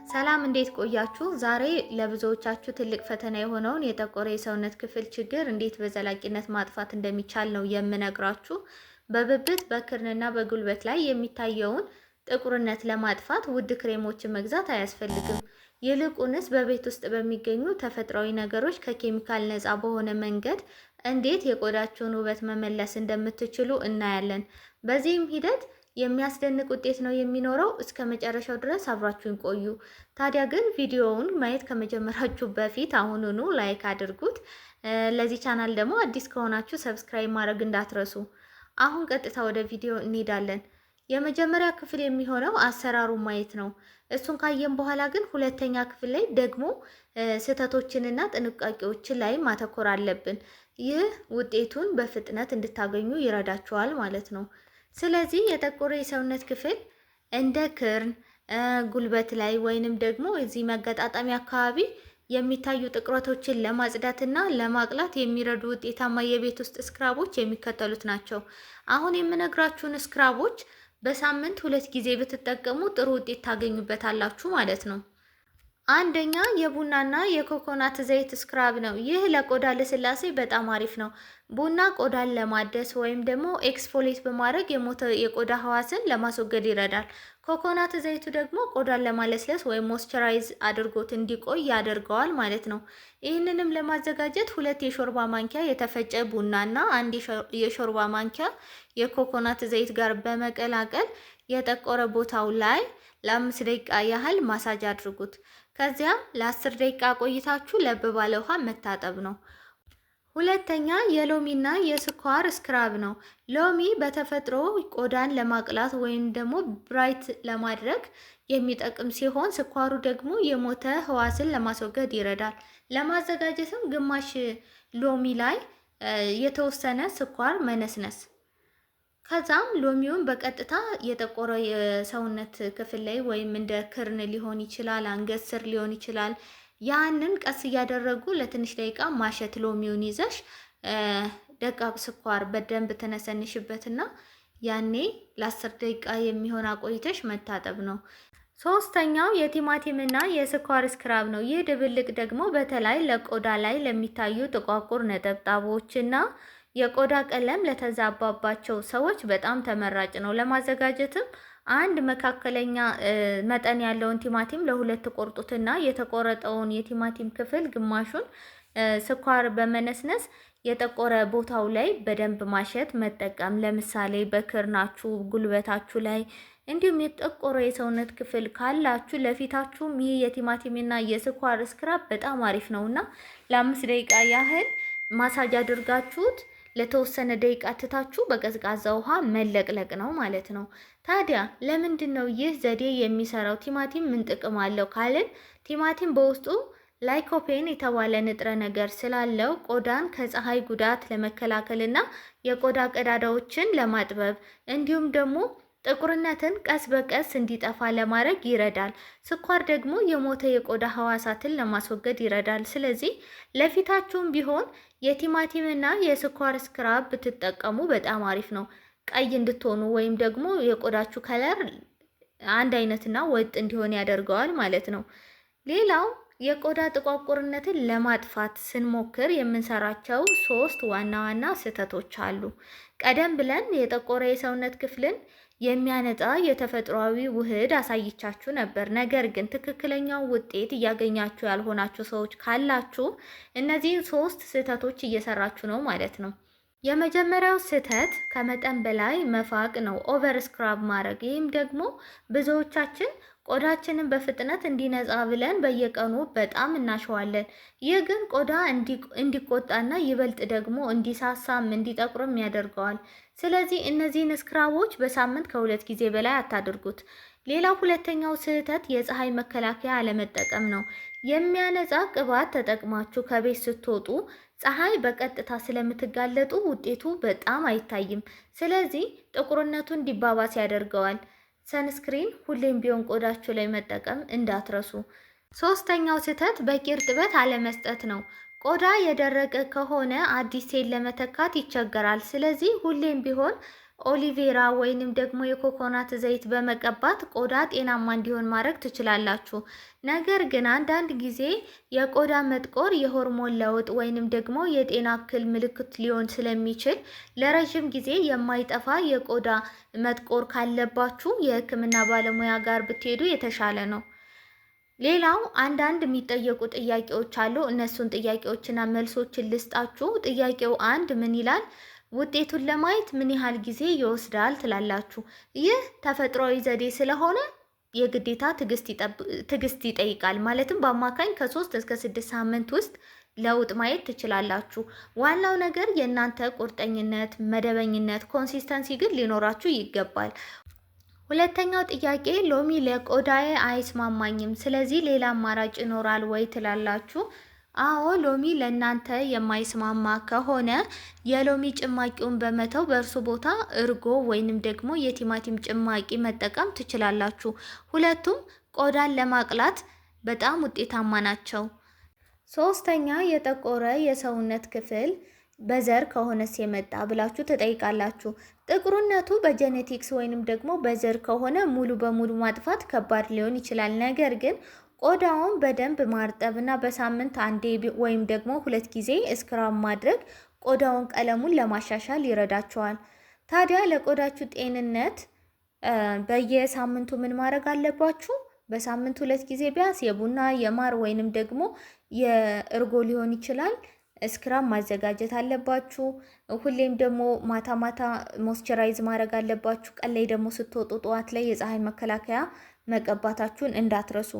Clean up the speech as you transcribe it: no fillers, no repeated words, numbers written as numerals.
ሰላም እንዴት ቆያችሁ? ዛሬ ለብዙዎቻችሁ ትልቅ ፈተና የሆነውን የጠቆረ የሰውነት ክፍል ችግር እንዴት በዘላቂነት ማጥፋት እንደሚቻል ነው የምነግራችሁ። በብብት፣ በክርንና በጉልበት ላይ የሚታየውን ጥቁርነት ለማጥፋት ውድ ክሬሞችን መግዛት አያስፈልግም። ይልቁንስ በቤት ውስጥ በሚገኙ ተፈጥሯዊ ነገሮች ከኬሚካል ነፃ በሆነ መንገድ እንዴት የቆዳችሁን ውበት መመለስ እንደምትችሉ እናያለን። በዚህም ሂደት የሚያስደንቅ ውጤት ነው የሚኖረው። እስከ መጨረሻው ድረስ አብራችሁን ቆዩ። ታዲያ ግን ቪዲዮውን ማየት ከመጀመራችሁ በፊት አሁኑኑ like አድርጉት። ለዚህ ቻናል ደግሞ አዲስ ከሆናችሁ subscribe ማድረግ እንዳትረሱ። አሁን ቀጥታ ወደ ቪዲዮ እንሄዳለን። የመጀመሪያ ክፍል የሚሆነው አሰራሩ ማየት ነው። እሱን ካየን በኋላ ግን ሁለተኛ ክፍል ላይ ደግሞ ስህተቶችንና ጥንቃቄዎችን ላይ ማተኮር አለብን። ይህ ውጤቱን በፍጥነት እንድታገኙ ይረዳችኋል ማለት ነው። ስለዚህ የጠቆረ የሰውነት ክፍል እንደ ክርን፣ ጉልበት ላይ ወይንም ደግሞ እዚህ መገጣጠሚያ አካባቢ የሚታዩ ጥቁረቶችን ለማጽዳትና ለማቅላት የሚረዱ ውጤታማ የቤት ውስጥ scrub ኦች የሚከተሉት ናቸው። አሁን የምነግራችሁን scrub ኦች በሳምንት 2 ጊዜ ብትጠቀሙ ጥሩ ውጤት ታገኙበታላችሁ ማለት ነው። አንደኛ የቡናና የኮኮናት ዘይት scrub ነው። ይህ ለቆዳ ልስላሴ በጣም አሪፍ ነው። ቡና ቆዳን ለማደስ ወይም ደግሞ exfoliate በማድረግ የሞተ የቆዳ ህዋስን ለማስወገድ ይረዳል። ኮኮናት ዘይቱ ደግሞ ቆዳን ለማለስለስ ወይም moisturize አድርጎት እንዲቆይ ያደርገዋል ማለት ነው። ይህንንም ለማዘጋጀት 2 የሾርባ ማንኪያ የተፈጨ ቡናና 1 የሾርባ ማንኪያ የኮኮናት ዘይት ጋር በመቀላቀል የጠቆረ ቦታው ላይ ለ5 ደቂቃ ያህል ማሳጅ አድርጉት። ከዚያም ለ10 ደቂቃ ቆይታችሁ ለብ ባለ ውሃ መታጠብ ነው። ሁለተኛ የሎሚና የስኳር scrub ነው። ሎሚ በተፈጥሮ ቆዳን ለማቅላት ወይም ደግሞ bright ለማድረግ የሚጠቅም ሲሆን ስኳሩ ደግሞ የሞተ ህዋስን ለማስወገድ ይረዳል። ለማዘጋጀትም ግማሽ ሎሚ ላይ የተወሰነ ስኳር መነስነስ፣ ከዛም ሎሚውን በቀጥታ የጠቆረ የሰውነት ክፍል ላይ ወይም እንደ ክርን ሊሆን ይችላል፣ አንገት ስር ሊሆን ይችላል፣ ያንን ቀስ እያደረጉ ለትንሽ ደቂቃ ማሸት። ሎሚውን ይዘሽ ደቃቅ ስኳር በደንብ ትነሰንሽበትና ያኔ ለ10 ደቂቃ የሚሆን አቆይተሽ መታጠብ ነው። ሶስተኛው የቲማቲምና የስኳር scrub ነው። ይህ ድብልቅ ደግሞ በተለይ ለቆዳ ላይ ለሚታዩ ጥቋቁር ነጠብጣቦችና የቆዳ ቀለም ለተዛባባቸው ሰዎች በጣም ተመራጭ ነው። ለማዘጋጀትም አንድ መካከለኛ መጠን ያለውን ቲማቲም ለሁለት ቆርጡትና የተቆረጠውን የቲማቲም ክፍል ግማሹን ስኳር በመነስነስ የጠቆረ ቦታው ላይ በደንብ ማሸት መጠቀም። ለምሳሌ በክርናችሁ፣ ጉልበታችሁ ላይ እንዲሁም የጠቆረ የሰውነት ክፍል ካላችሁ ለፊታችሁም ይህ የቲማቲምና የስኳር scrub በጣም አሪፍ ነውና ለ5 ደቂቃ ያህል ማሳጅ አድርጋችሁት ለተወሰነ ደቂቃ ትታችሁ በቀዝቃዛ ውሃ መለቅለቅ ነው ማለት ነው። ታዲያ ለምንድን ነው ይህ ዘዴ የሚሰራው? ቲማቲም ምን ጥቅም አለው ካልን ቲማቲም በውስጡ lycopene የተባለ ንጥረ ነገር ስላለው ቆዳን ከፀሐይ ጉዳት ለመከላከልና የቆዳ ቀዳዳዎችን ለማጥበብ እንዲሁም ደግሞ ጥቁርነትን ቀስ በቀስ እንዲጠፋ ለማድረግ ይረዳል። ስኳር ደግሞ የሞተ የቆዳ ህዋሳትን ለማስወገድ ይረዳል። ስለዚህ ለፊታችሁም ቢሆን የቲማቲምና የስኳር scrub ብትጠቀሙ በጣም አሪፍ ነው። ቀይ እንድትሆኑ ወይም ደግሞ የቆዳችሁ color አንድ አይነትና ወጥ እንዲሆን ያደርገዋል ማለት ነው። ሌላው የቆዳ ጥቋቁርነትን ለማጥፋት ስንሞክር የምንሰራቸው 3 ዋና ዋና ስህተቶች አሉ። ቀደም ብለን የጠቆረ የሰውነት ክፍልን የሚያነጣ የተፈጥሯዊ ውህድ አሳይቻችሁ ነበር። ነገር ግን ትክክለኛው ውጤት እያገኛችሁ ያልሆናችሁ ሰዎች ካላችሁ እነዚህን 3 ስህተቶች እየሰራችሁ ነው ማለት ነው። የመጀመሪያው ስህተት ከመጠን በላይ መፋቅ ነው፣ over scrub ማድረግ። ይህም ደግሞ ብዙዎቻችን ቆዳችንን በፍጥነት እንዲነጻ ብለን በየቀኑ በጣም እናሸዋለን። ይህ ግን ቆዳ እንዲቆጣና ይበልጥ ደግሞ እንዲሳሳም እንዲጠቁርም ያደርገዋል። ስለዚህ እነዚህን scrub ኦች በሳምንት ከ2 ጊዜ በላይ አታድርጉት። ሌላው ሁለተኛው ስህተት የፀሐይ መከላከያ አለመጠቀም ነው። የሚያነጻ ቅባት ተጠቅማችሁ ከቤት ስትወጡ ፀሐይ በቀጥታ ስለምትጋለጡ ውጤቱ በጣም አይታይም። ስለዚህ ጥቁርነቱ እንዲባባስ ያደርገዋል። sunscreen ሁሌም ቢሆን ቆዳችሁ ላይ መጠቀም እንዳትረሱ። ሶስተኛው ስህተት በቂ እርጥበት አለመስጠት ነው። ቆዳ የደረቀ ከሆነ አዲስ ሴል ለመተካት ይቸገራል። ስለዚህ ሁሌም ቢሆን Aloe vera ወይንም ደግሞ የኮኮናት ዘይት በመቀባት ቆዳ ጤናማ እንዲሆን ማድረግ ትችላላችሁ። ነገር ግን አንዳንድ ጊዜ የቆዳ መጥቆር የሆርሞን ለውጥ ወይንም ደግሞ የጤና እክል ምልክት ሊሆን ስለሚችል ለረዥም ጊዜ የማይጠፋ የቆዳ መጥቆር ካለባችሁ የሕክምና ባለሙያ ጋር ብትሄዱ የተሻለ ነው። ሌላው አንዳንድ የሚጠየቁ ጥያቄዎች አሉ። እነሱን ጥያቄዎችና መልሶችን ልስጣችሁ። ጥያቄው 1 ምን ይላል? ውጤቱን ለማየት ምን ያህል ጊዜ ይወስዳል ትላላችሁ? ይህ ተፈጥሯዊ ዘዴ ስለሆነ የግዴታ ትዕግስት ይጠይቃል። ማለትም በአማካኝ ከ3 እስከ 6 ሳምንት ውስጥ ለውጥ ማየት ትችላላችሁ። ዋናው ነገር የእናንተ ቁርጠኝነት፣ መደበኝነት፣ consistency ግን ሊኖራችሁ ይገባል። ሁለተኛው ጥያቄ ሎሚ ለቆዳዬ አይስማማኝም፣ ስለዚህ ሌላ አማራጭ ይኖራል ወይ ትላላችሁ? አዎ፣ ሎሚ ለእናንተ የማይስማማ ከሆነ የሎሚ ጭማቂውን በመተው በእርሱ ቦታ እርጎ ወይንም ደግሞ የቲማቲም ጭማቂ መጠቀም ትችላላችሁ። ሁለቱም ቆዳን ለማቅላት በጣም ውጤታማ ናቸው። ሶስተኛ፣ የጠቆረ የሰውነት ክፍል በዘር ከሆነስ የመጣ ብላችሁ ትጠይቃላችሁ። ጥቁርነቱ በ genetics ወይንም ደግሞ በዘር ከሆነ ሙሉ በሙሉ ማጥፋት ከባድ ሊሆን ይችላል። ነገር ግን ቆዳውን በደንብ ማርጠብ እና በሳምንት አንዴ ወይም ደግሞ 2 ጊዜ scrub ማድረግ ቆዳውን ቀለሙን ለማሻሻል ይረዳቸዋል። ታዲያ ለቆዳችሁ ጤንነት በየሳምንቱ ምን ማድረግ አለባችሁ? በሳምንት 2 ጊዜ ቢያንስ የቡና፣ የማር ወይንም ደግሞ የእርጎ ሊሆን ይችላል scrub ማዘጋጀት አለባችሁ። ሁሌም ደግሞ ማታ ማታ moisturize ማድረግ አለባችሁ። ቀን ላይ ደግሞ ስትወጡ ጠዋት ላይ የፀሐይ መከላከያ መቀባታችሁን እንዳትረሱ።